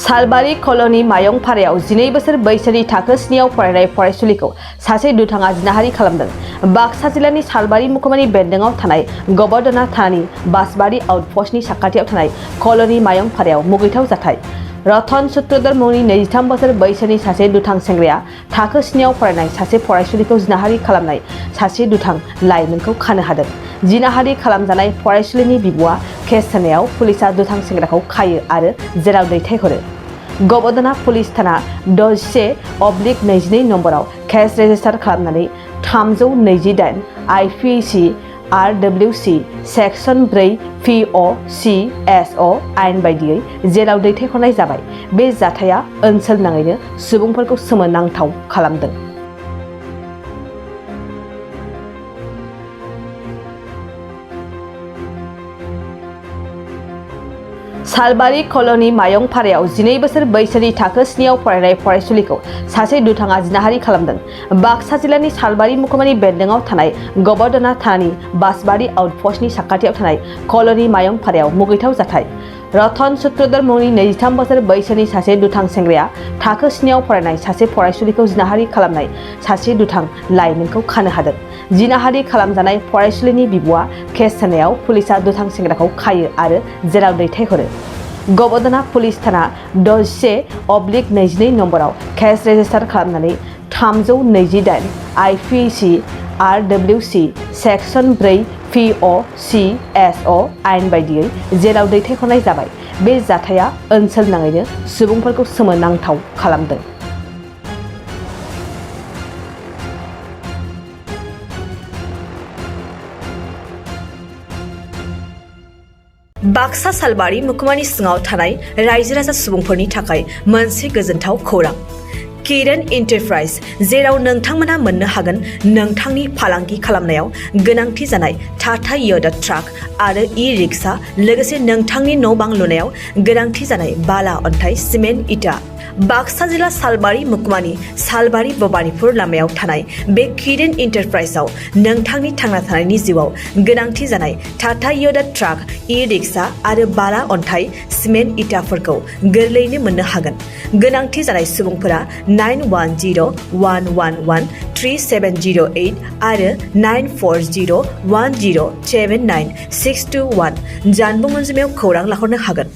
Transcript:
सालबारि colony मायंपारायाव 12 बोसोर बैसोनि थाखो 7आव फरायनाय फरायसुलिखौ सासे दुथाङा जिनाहारि खालामदों। बाक्सा जिल्लानि सालबारि महकुमानि बेन्दोंआव थानाय गबर्धना थानानि बासबारि आउटपस्टनि साखाथियाव थानाय कल'नि मायंपारायाव मुगैथाव जाथाय। रतन सूत्रधर मुंनि 23 बोसोर बैसोनि सासे दुथां सेंग्राया थाखो 7आव फरायनाय सासे फरायसुलिखौ जिनाहारि खालामनाय सासे दुथां लाइमोनखौ खानो हादों। जिनाहारि खालामजानाय फरायसुलिनि बिब'आ केस होनायाव पुलिसआ दुथां सेंग्राखौ खायो आरो जेराव दैथायहरो। गबर्धना पुलिस थाना 61/22 नम्बराव केस रेजिस्टार खालामनानै 328 IPC RWC सेक्सन 4 POCSO आयेन बायदियै जेलाव दैथायहरनाय जाबाय। बे जाथाया ओनसोल नाङैनो सुबुंफोरखौ सोमोनांथाव खालामदों। सालबारि कल'नि मायंपारायाव 12 बोसोर बैसोनि थाखो 7आव फरायनाय फरायसुलिखौ सासे दुथाङा जिनाहारि खालामदों। बाक्सा जिल्लानि सालबारि महकुमानि बेन्दोंआव थानाय गबर्धना थानानि बासबारि आउटपस्टनि साखाथियाव थानाय कल'नि मायंपारायाव मुगैथाव जाथाय। रतन सूत्रधर मुंनि 23 बोसोर बैसोनि सासे दुथां सेंग्राया थाखो 7आव फरायनाय सासे फरायसुलिखौ जिनाहारि खालामनाय सासे दुथां लाइमोनखौ खानो हादों। जिनाहारि खालामजानाय फरायसुलिनि बिब'आ केस होनायाव पुलिसआ दुथां सेंग्राखौ खायो आरो जेराव दैथायहरो। गबर्धना पुलिस थाना 61/22 नम्बराव केस रेजिस्टार खालामनानै 328 IPC RWC सेक्सन 4 POCSO आयेन बायदियै जेलाव दैथायहरनाय जाबाय। बे जाथाया ओनसोल नाङैनो सुबुंफोरखौ सोमोनांथाव खालामदों। बाक्सा सालबारि महकुमानि सिङाव थानाय रायजो राजा सुबुंफोरनि थाखाय मोनसे गोजोनथाव खौरां। किरण एन्टारप्राइज, जेराव नोंथांमोना मोननो हागोन नोंथांनि फालांगि खालामनायाव गोनांथि जानाय टाटा योदा ट्राक आरो ई-रिक्शा, लोगोसे नोंथांनि न' बां लुनायाव गोनांथि जानाय बाला, अन्थाइ, सिमेन्ट, इटा। बाक्सा जिल्ला सालबारि महकुमानि सालबारि भबानिपुर लामायाव थानाय बे किरण एन्टारप्राइजआव नोंथांनि थांना थानायनि जिउआव गोनांथि जानाय टाटा योदा ट्राक, ई-रिक्शा आरो बाला, अन्थाइ, सिमेन्ट, इटाफोरखौ गोरलैयैनो मोननो हागोन। गोनांथि जानाय सुबुंफोरा 9101113708 आरो 9401079621 जानबुं अनजिमायाव खौरां लाहरनो हागोन।